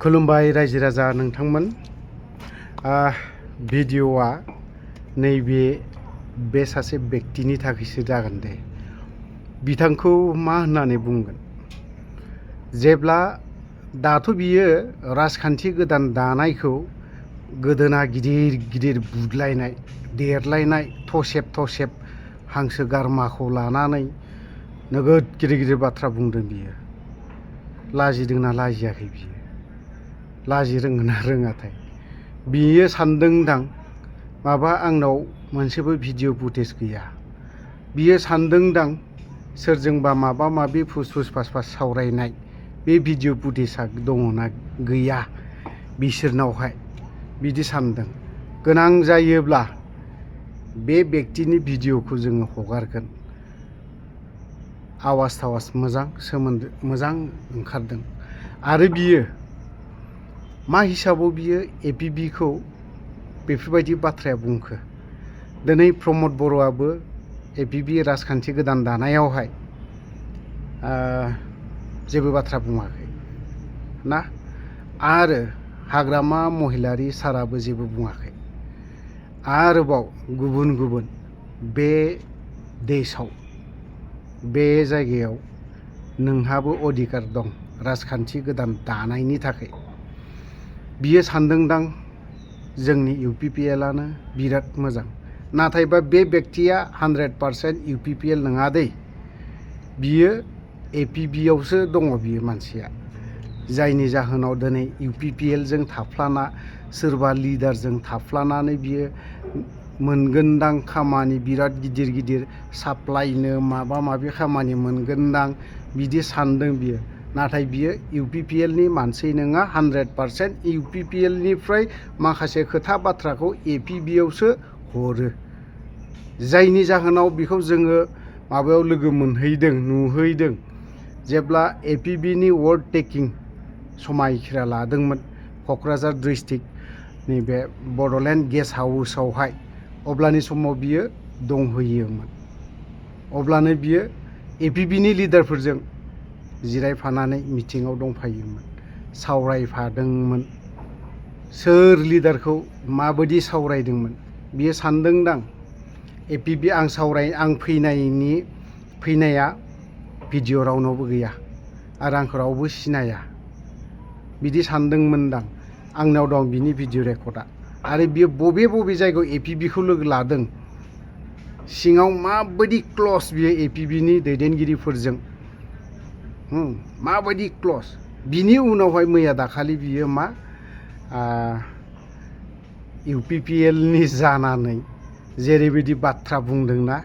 खुलुमबाय रायजो राजा नोंथांमोन। भिडिअआ बे सासे व्यक्तिनि थाखायसो जागोन दे। बिथांखौ मा होननानै बुंगोन? जेब्ला दाथ' बियो राजखान्थि गोदान दानायखौ गोदोना गिदिर गिदिर बुदलायनाय देरलायनाय थसेब हांसो गारमाखौ लानानै नोगोद गिदिर गिदिर बाथ्रा बुंदों। बियो लाजिदोंना लाजियाखै? बियो लाजि रोङोना रोङाथाय? बियो सानदोंदां माबा आंनाव मोनसेबो भिडिअ फुटेज गैया। बियो सानदोंदां सोरजोंबा माबा माबि फुस फास सावरायनाय बे भिडिअ फुटेजआ दङना गैया बिसोरनावहाय, बिदि सानदों। गोनां जायोब्ला बे व्यक्तिनि भिडिअखौ जोङो हगारगोन। आवाज थावाज मोजां, सोमोन्दो मोजां ओंखारदों। आरो बियो मा हिसाबाव बियो एपिबिखौ बेफोरबायदि बाथ्राया बुंखो? दिनै प्रमद बर'आबो एपिबि राजखान्थि गोदान दानायावहाय जेबो बाथ्रा बुङाखै ना, आरो हाग्रामा महिलारि साराबो जेबो बुङाखै। आरोबाव गुबुन बे देशआव बे जायगायाव नोंहाबो अधिकार दं राजखान्थि गोदान दानायनि थाखाय। बियो सानदोंदां जोंनि इउपिपिएलआनो बिराद मोजां। नाथायबा बे व्यक्तिया 100% इउपिपिएल नङा दै। बियो एपिबिआवसो दङ बियो मानसिया, जायनि जाहोनाव दिनै इउपिपिएलजों थाफ्लाना सोरबा लिडारजों थाफ्लानानै बियो मोनगोनदां खामानि बिराद गिदिर साप्लाइनो माबा माबि खामानि मोनगोनदां बिदि सानदों बियो। नाथाय बियो इउपिपिएलनि मानसि नङा। 100% इउपिपिएलनिफ्राय माखासे खोथा बाथ्राखौ एपिबिआवसो हरो, जायनि जाहोनाव बेखौ जोङो माबायाव लोगो मोनहैदों, नुहैदों। जेब्ला एपिबिनि वर्ल्ड टेकिं समायखिरा लादोंमोन क'क्राझार डिस्ट्रिक्टनि बे बड'लेण्ड गेस्ट हाउसआवहाय, अब्लानि समाव बियो दंहैयोमोन। अब्लानो बियो एपिबिनि लिडारफोरजों जिरायफानानै मिटिङाव दंफायोमोन, सावरायफादोंमोन। सोर लिडारखौ माबायदि सावरायदोंमोन? बियो सानदोंदां एपिबि आं फैनाया भिडिअ रावनावबो गैया आरो आंखौ रावबो सिनाया, बिदि सानदोंमोनदां। आंनाव दं बिनि भिडिअ रेकर्डआ। आरो बियो बबे जायगायाव एपिबिखौ लोगो लादों, सिङाव माबायदि क्लस बियो एपिबिनि दैदेनगिरिफोरजों, माबायदि क्लस। बिनि उनावहाय मैया दाखालि बियो मा इउपिपिएलनि जानानै जेरैबायदि बाथ्रा बुंदोंना,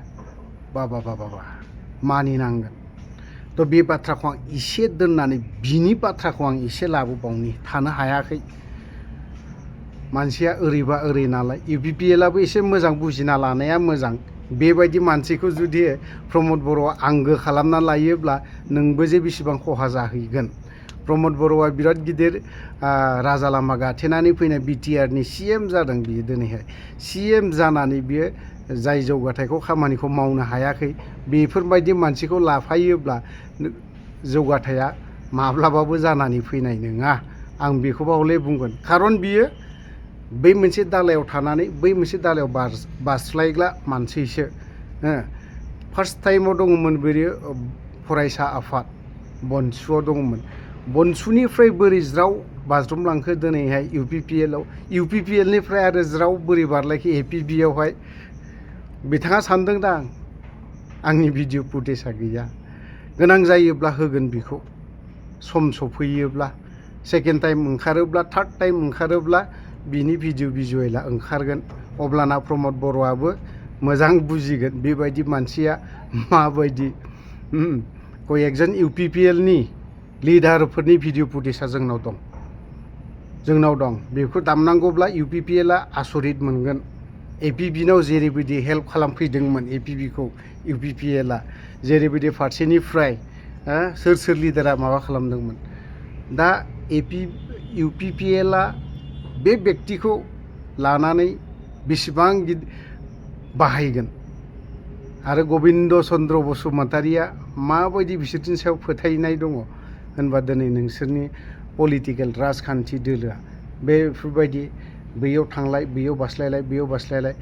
बाबा मानिनांगोन। थ' बे बाथ्राखौ आं एसे दोननानै बिनि बाथ्राखौ आं एसे लाबोबावनि, थानो हायाखै। मानसिया ओरैबा ओरै नालाय, इउपिपिएलआबो एसे मोजां बुजिना लानाया मोजां। बेबायदि मानसिखौ जुदि प्रमद बर'आ आंगो खालामना लायोब्ला नोंबो जे बेसेबां खहा जाहैगोन। प्रमद बर'आ बिराद गिदिर राजा लामा गाथेनानै फैनाय बिटिआरनि CM जादों बियो। दिनैहाय CM जानानै बियो जाय जौगाथायखौ खामानिखौ मावनो हायाखै, बेफोरबायदि मानसिखौ लाफायोब्ला जौगाथाया माब्लाबाबो जानानै फैनाय नङा। आं बेखौबा हले बुंगोन। खारन बियो बै मोनसे दालायाव थानानै बै मोनसे दालायाव बास्लायग्रा मानसिसो। फार्स्ट टाइमाव दङमोन बियो फरायसा आफाद बनसुआव दङमोन। बनसुनिफ्राय बोरै ज्राव बाज्रुमलांखो दिनैहाय इउपिपिएलआव, इउपिपिएलनिफ्राय आरो ज्राव बोरै बारलायखो एपिबिआवहाय। बिथाङा सानदोंदां आंनि भिडिअ फुटेजआ गैया। गोनां जायोब्ला होगोन बेखौ, सम सफैयोब्ला, सेकेन्ड टाइम ओंखारोब्ला, थार्ड टाइम ओंखारोब्ला बिनि भिडिअ भिजुवेला ओंखारगोन। अब्लाना प्रमद बर'आबो मोजां बुजिगोन बेबायदि मानसिया माबायदि। कयेकजन इउपिपिएलनि लिडारफोरनि भिडिअ फुटेजआ जोंनाव दं। बेखौ दामनांगौब्ला इउपिपिएलआ आसरित मोनगोन। एपिबिनाव जेरैबायदि हेल्प खालामफैदोंमोन एपिबिखौ, इउपिपिएलआ जेरैबायदि फारसेनिफ्राय सोर लिडारा माबा खालामदोंमोन। दा इउपिपिएलआ बे व्यक्तिखौ लानानै बेसेबां बाहायगोन आरो गबिन्द चन्द्र बसुमतारिया माबायदि बिसोरनि सायाव फोथायनाय दङ होनबा दिनै नोंसोरनि पलिटिकेल राजखान्थि दोलोआ बेफोरबायदि बैयाव थांलाय बैयाव बास्लायलाय बैयाव बास्लायलाय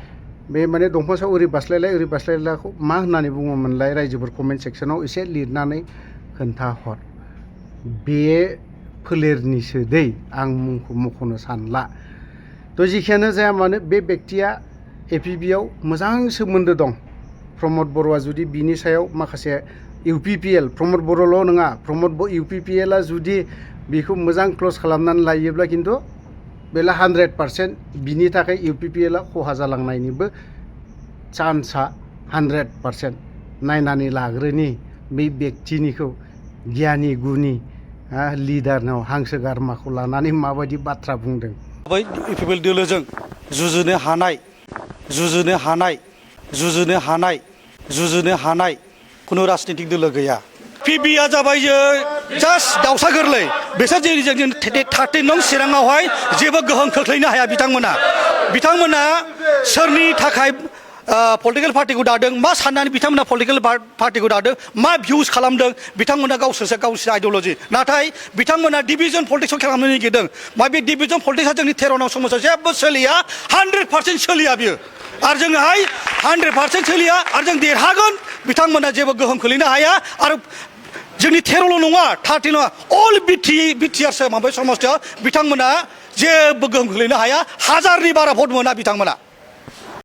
बे माने दंफांसायाव ओरै बास्लायलायखौ मा होननानै बुङोमोनलाय रायजोफोर कमेन्ट सेक्सनाव एसे लिरनानै खोन्थाहर बे फोलेरनिसो दै आं मुंखौ मख'नो सानला थ' जिखियानो जाया मानो बे बेक्तिया एपिबिआव मोजां सोमोन्दो दं प्रमद बर'आ जुदि बिनि सायाव माखासे इउपिपिएल प्रमद बर'ल' नङा इउपिपिएलआ जुदि बेखौ मोजां क्ल'ज खालामनानै लायोब्ला खिन्थु बेला 100% बिनि थाखाय इउपिपिएलआ खहा जालांनायनिबो चान्सआ 100% नायनानै लाग्रोनि बे बेक्तिनिखौ गियानि गुनि लिडारनाव हांसो गारमाखौ लानानै माबायदि बाथ्रा बुंदों बै इउपिपिएल दोलोजों जुजिनो हानाय खुनु राजनितिक दोलो गैया पिबिआ जाबाय जास्ट दाउसा गोरलै बिसोर जों 13 नं चिराङावहाय जेबो गोहोम खोख्लैनो हाया बिथांमोना सोरनि थाखाय पलिटिकेल पार्टिखौ दादों मा साननानै बिथांमोना पलिटिकेल पार्टिखौ दादों मा भिउस खालामदों बिथांमोना गावसोरसो गावसोर आइडियोल'जि नाथाय बिथांमोना डिभिजन पलिटिक्सआव खालामनो नागिरदों मा बे डिभिजन पलिटिक्सआ जोंनि 13 नं समाजाव जेबो सोलिया 100% सोलिया बियो आरो जोंहाय 100% सोलिया आरो जों देरहागोन बिथांमोना जेबो गोहोम खोलैनो हाया आरो जोंनि 13ल' नङा 30 नङा अल बिटिआर माबा समाजाव बिथांमोना जेबो गोहोम खोलैनो हाया 1000नि बारा भट मोना बिथांमोना